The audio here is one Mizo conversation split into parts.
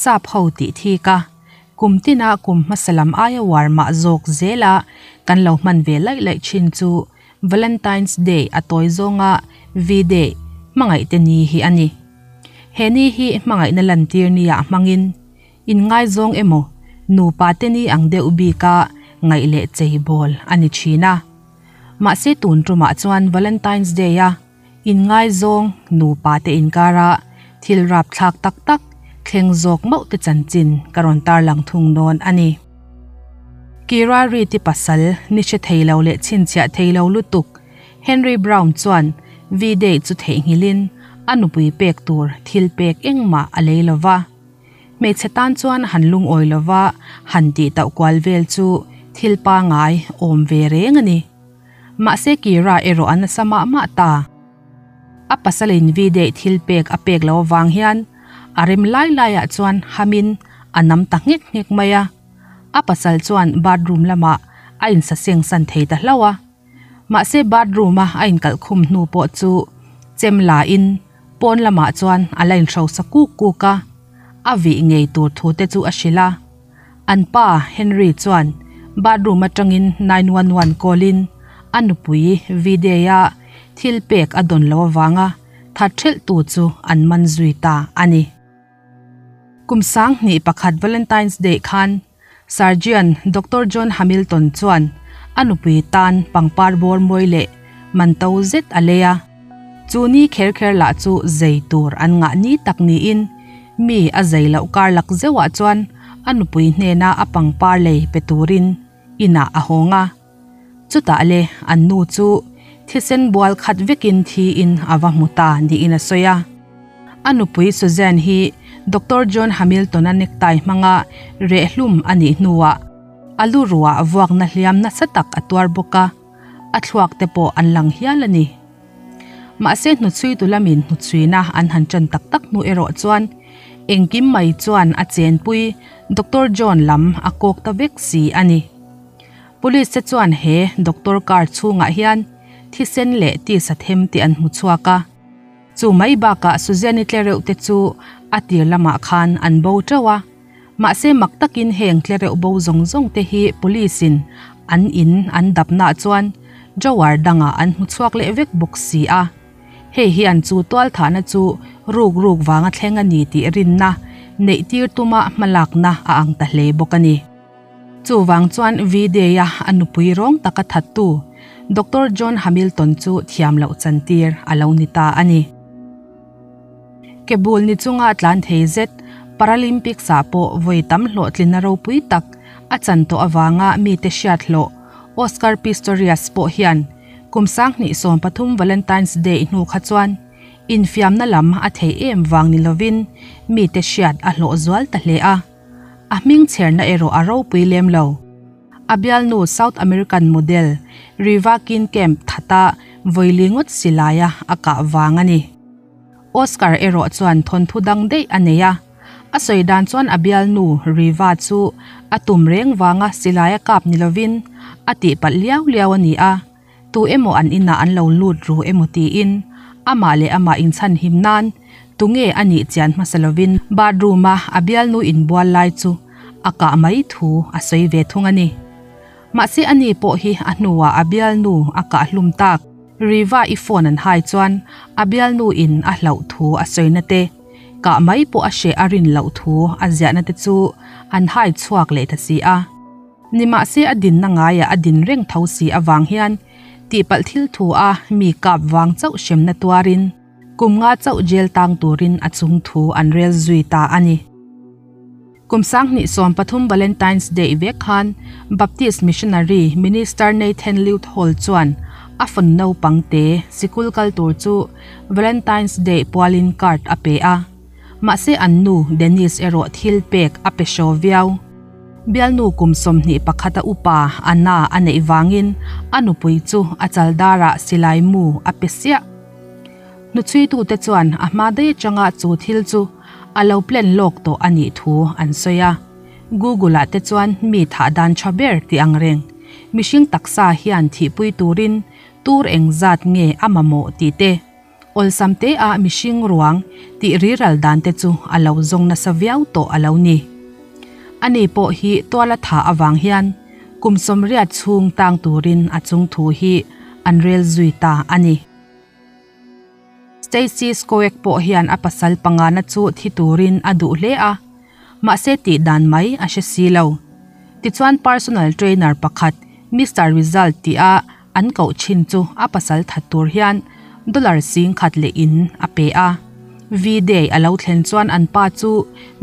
Sap ho tih thik a, kum tina kum hmasa lam aia uar mah zawk zela kan lo hman ve laih laih thin chu Valentine's Day a tawi zawnga V-Day, hmangaihte ni hi a ni. He ni hi hmangaihna lantir nia hmangin inngaizawng emaw nupa te ni ang deuh bika ngaih leh cheibawl a ni thin a. Mahse tun tumah chuan Valentine's Day-a Inngaizawng nupa te inkara thil rapthlak tak tak thleng zawk mauh te chanchin ka rawn tarlang thung dawn a ni. Kira Reid-i pasal ni hre thei lo leh chhinchhiah thei lo lutuk Henry Brown chuan V-Day chu theihnghilhin a nupui pek tur thil pek engmah a lei lo va. Hmeichhe tan chuan han lungawi lo va han tih tauh kual vel chu thil pangai awm ve reng a ni. Mahse Kira erawh a nasa mah mah ta. A pasal in V-Day thil pek a pek lo avang hian a rem lai laiah chuan hamin a nam ta nghek nghek mai a. A pasal chuan bathroom lamah a insaseng san thei ta hlauh a. Mahse bathroom a a inkalh khum hnu pawh chu chem la in pawn lamah chuan a la inhrosa kuk kuk a. A vih ngei tur thu te chu a hrilh a. An pa Henry chuan bathroom atangin 911 call in a nupui V-Day-a thil pek a dawn lo avanga that thelh tu chu an man zui ta a ni. Kum 2001 Valentine's Day khan Surgeon Doctor John Hamilton chuan a nupui tan pangpar bawr mawi leh man to zet a lei a. Chu ni kher kher lah chu zei tur an ngah ni tak niin Mi a zei loh kar lak zeuhah chuan a nupui hnena a pangpar lei pe turin inah a hawng a. Chutah le an nu chu thisen bual khat vekin thiin a va hmu ta niin a sawi a. A nupui Suzanne hi Doctor John Hamilton-a necktie hmanga rehhlum a nih hnuah a lu ruah vuakna hliam nasa tak a tuar bawk a, a thluak te pawh an lang hial a ni. Mahse hnuchhuitu lamin hnuchhuina an han ṭan tak tak hnu erawh chuan engkim mai chuan a chenpui Doctor John lam a kawk ta vek si a ni. Police te chuan he doctor car chhungah hian thisen leh tisa them te an hmu chhuak a. Chu mai bakah Suzanne-i tlereuh te chu a tir lamah khan an bo ṭeuh a. Mahse mak takin heng tlereuh bo zawng zawng te hi police in an in an dapna chuan drawer dangah an hmu chhuak leh vek bawk si a. Hei hian chu tualthahna chu ruk ruk vanga thleng a ni tih rinna neih tir tuma hmalakna a ang ta hle bawk a ni. Chuvang chuan V-Day-a a nupui rawng taka thattu Doctor John Hamilton chu thiam loh chantir a lo ni ta a ni. Ke bul ni chunga tlan thei zet Paralympics-ah pawh vawi tam hlawhtlinna ropui tak a chan tawh avanga mite hriat hlawh Oscar Pistorius pawh hian kum 2013 Valentine's Day hnu kha chuan infiamna lam a theih em vang ni lovin mite hriat a hlawh zual ta hle a, a hming chherna erawh a ropui lem lo. A bialnu South American model Reeva Steenkamp thata vawi li ngawt silaia a kah vang a ni. Oscar erawh chuan thawnthu dang daih a nei a, a sawi dan chuan a bialnu Reeva chu a tum reng vanga silai a kap ni lovin a tihpalh liau liau a ni a, tu emaw an inah an lo lut ru emaw tiin amah leh amah inchhanhim nan tunge a nih chian hmasa lovin bathroom-a a bialnu inbual lai chu a kah mai thu a sawi ve thung a ni. Mahse ani pawh hi a hnuah a bialnu a kah hlum tak. Riva i phone an hai chuan a bialnu in a hlauh thu a sawina te, kah mai pawh a hreh a rin loh thu a ziahna te chu an hai chhuak leh ta si a. Nimahse a dinna ngaiah a din reng tho si avang hian tihpalh thil thu a mi kap vang chauh hremna tuarin kum nga chauh jail tang turin a chung thu an rel zui ta a ni. Kum 2013 Valentine's Day vek khan Baptist Missionary Minister Nathan Leuthold chuan a fun naupang te sikul kal tur chu Valentine's Day pualin card a pe a. Mahse an nu Denise erawh thil pek a pe hraw viau. Bialnu kum 21 a upa Anna a neih vangin a nupui chu a chaldarah silai mu a pe siah. Hnuchhuitute chuan a hma daih atanga chu thil chu a lo plan lawk tawh a nih thu an sawi a. Google-ah te chuan mi thah dan tha ber tih ang reng, mihring taksa hian thihpui turin tur engzat nge a mamawh tih te, Awlsam te a mihring ruang tih riral dan te chu a lo zawng nasa viau tawh a lo ni. Ani pawh hi tuala tha awang hian kum 80 chhung tang turin a chung thu hi an rel zui ta ani. Stacy Skoek pawh hian a pasal panga na chu thi turin a duh hle a, mahse tih dan mai a hre si lo. Tichuan personal trainer pakhat Mr. Result ti a an koh thin chu a pasal that tur hian dollar sing khat le in a pe a. V-Day a lo thlen chuan an pa chu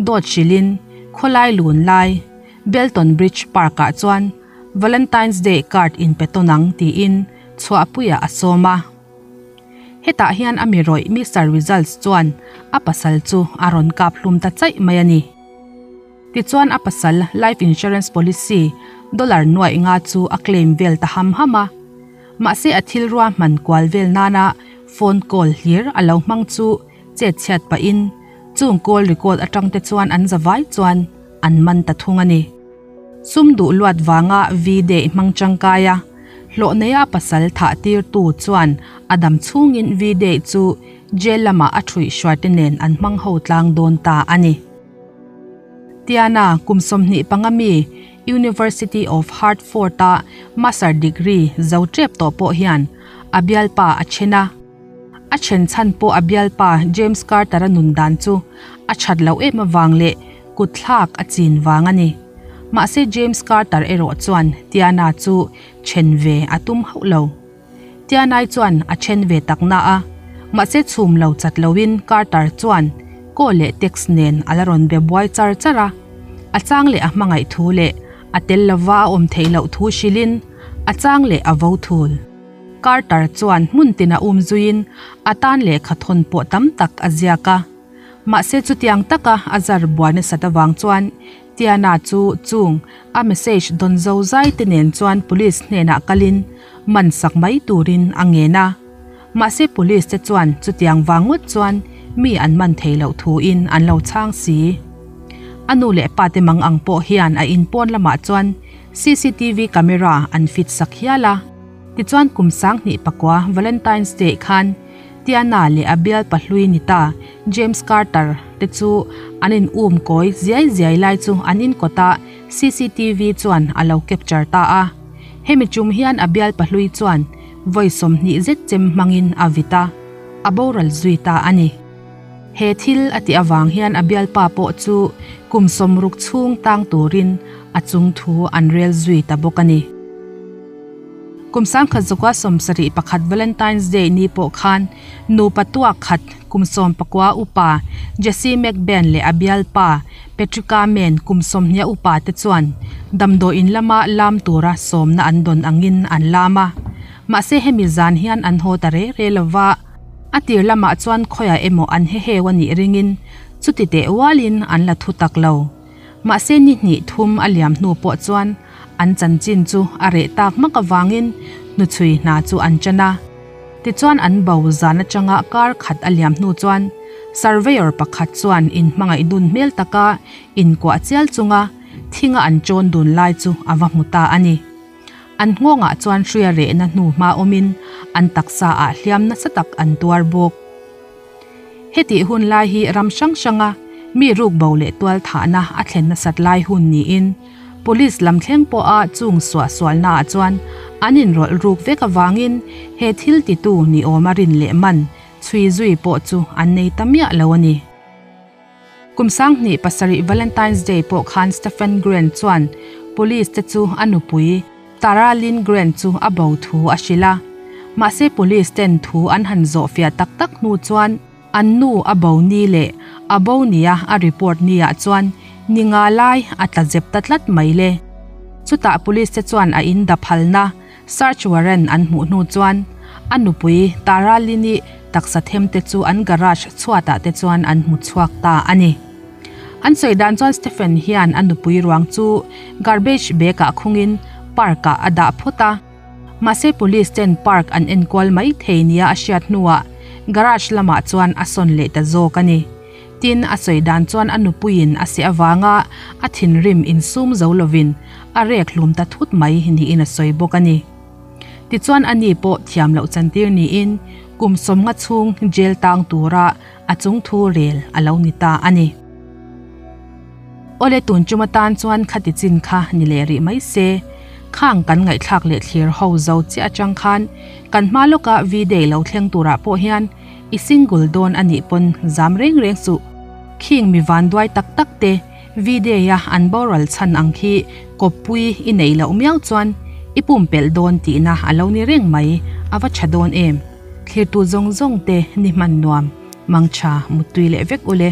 dawt hrilhin khawlai lun lai Belton Bridge Park ah chuan Valentine's Day card in pe tawn ang tiin chhuahpuia a sawm a. Hetah hian a mi rawih Mr. Results chuan a pasal chu a rawn kap hlum ta chaih mai a ni. Tichuan a pasal life insurance policy dollar nuai nga chu a claim vel ta ham ham a. Mahse a thil rua hman kual vel nana phone call hlir a lo hmang chu chet chhiat pahin chung call record atang te chuan an zawai chuan an man ta thung a ni. Sum duh luat wanga V-Day hmang tangkai a, hlawh nei a pasal tha tir tu chuan a dam chhungin V-Day chu jail lama a thui hruai te nen an hmang ho tlang dawn ta ani. Tiana kum 25 mi University of Hartford a master degree zo trep to pawh hian a bialpa a thena. A then chan pawh a bialpa James Carter a nun dan chu a that lo em awang le kut thlak a chin wang ani. Mahse James Carter erawh chuan Tiana chu then ve a tum hauh lo. Tianai chuan a then ve tak na a. Mahse chhum lo chat loin Carter chuan ko le text nen ala rawn be buai char char a. A chang le a hmangai thu le a tel lova a awm thei lo thu hrilin a chang le a vo thul. Carter chuan hmun tina um zuin a tan le khathon pawh tam tak a ziak a. Mahse chutiang taka a zar buaina sat awang chuan Tiana chu chung a message don zo zai te nen chuan police hnenah kalin man sak mai turin a ngen a. Mahse police te chuan chutiang wangngawt chuan mi an man thei lo thu in an lo chhang si. Anu leh pa te mang ang pawh hian a in pawn lamah chuan CCTV camera an fit sak hial a. Tichuan kum 2009 Valentine's Day khan Tiana leh a bial pahlui ni ta James Carter te chu an in um kawi ziai ziai lai chu an in kawta CCTV chuan a lo capture ta a. Hemi chum hian a bial pahlui chuan vawi 20 zet chem hmangin a vita a boral zui ta ani. He thil ati awang hian a bial pa pawh chu kum 60 chhung tang turin a chung thu an rel zui ta bawk ani. Kum 1971 Valentine's Day ni pawh khan nu patua khat kum 19 upa Jesse McBain leh a bialpa Patricka Men kum 20 upa te chuan damdawi in lama lam tura sawmna an dawn angin an lam a. Mahse hemi zan hian an haw ta re re lova a tir lamah chuan khawia emaw an he heu ani ringin chuti te walin an la thu tak lo. Mahse ni hnih thum a liam hnu pawh chuan an chanchin chu a reh tak mak awangin nu chui hna chu an chana. Tichuan an bo zan atanga kar khat a liam hnu chuan surveyor pakhat chuan in hmangai dun hmel taka in kwa chial chunga thinga an chawn dun lai chu awa hmu ta ani. An ngawnga chuan hruia reh na hnu hma awmin an taksa a hliam nasa tak an tuar bawk. Heti hun lai hi ram hrang hranga mi ruk bo leh tual thahna a thlen nasat lai hun niin police lam thleng pawh a chung suah sualna ah chuan an in rawlh ruk vek awangin he thil ti tu ni awm a rin leh man chui zui pawh chu an nei ta miah lo ani. Kum 2007 Valentine's Day pawh khan Stephen Grant chuan police te chu a nupui Tara Lynn Grant chu a bo thu a hrila. Mahse police ten thu an han zawh fiah tak tak hnu chuan an nu a bo ni leh a bo nia a report ni ah chuan ninga lai a tla zep ta tlat mai le. Chutah police te chuan a in daphalna search warrant an hmuh hnu chuan a nupui Tara Lynn-i taksa them te chu an garage chhuatah te chuan an hmu chhuak ta ani. An sawi dan chuan Stephen hian a nupui ruang chu garbage bag ah khungin park ah a dah phawt a. Mahse police ten park an enkual mai thei nia a hriat hnuah garage lamah chuan a sawn leh ta zawk ani. Tin a sawi dan chuan a nupuiin a se awanga a thinrim in sum zo lovin a rek hlum ta thut mai niin a sawi bawk ani. Tichuan ani pawh thiam loh chantir niin Kum 50 chhung jail tang tura a chungthu rel a lo ni ta a ni. Awle tun tum atan chuan khati chin kha ni leh rih mai se. Khang kan ngaihthlak leh thlir ho zo chiah atang khan kan hma lawka V-day lo thleng turah pawh hian i single dawn a nih pawn zam reng reng suh. Khing mi vanduai tak tak te V-day a an boral chhan ang khi kawppui i neih loh miau chuan i pumpelh dawn tihna a lo ni reng mai, a va tha dawn em? Thlirtu zawng zawng te ni hman nuam, mangtha muttui leh vek ule.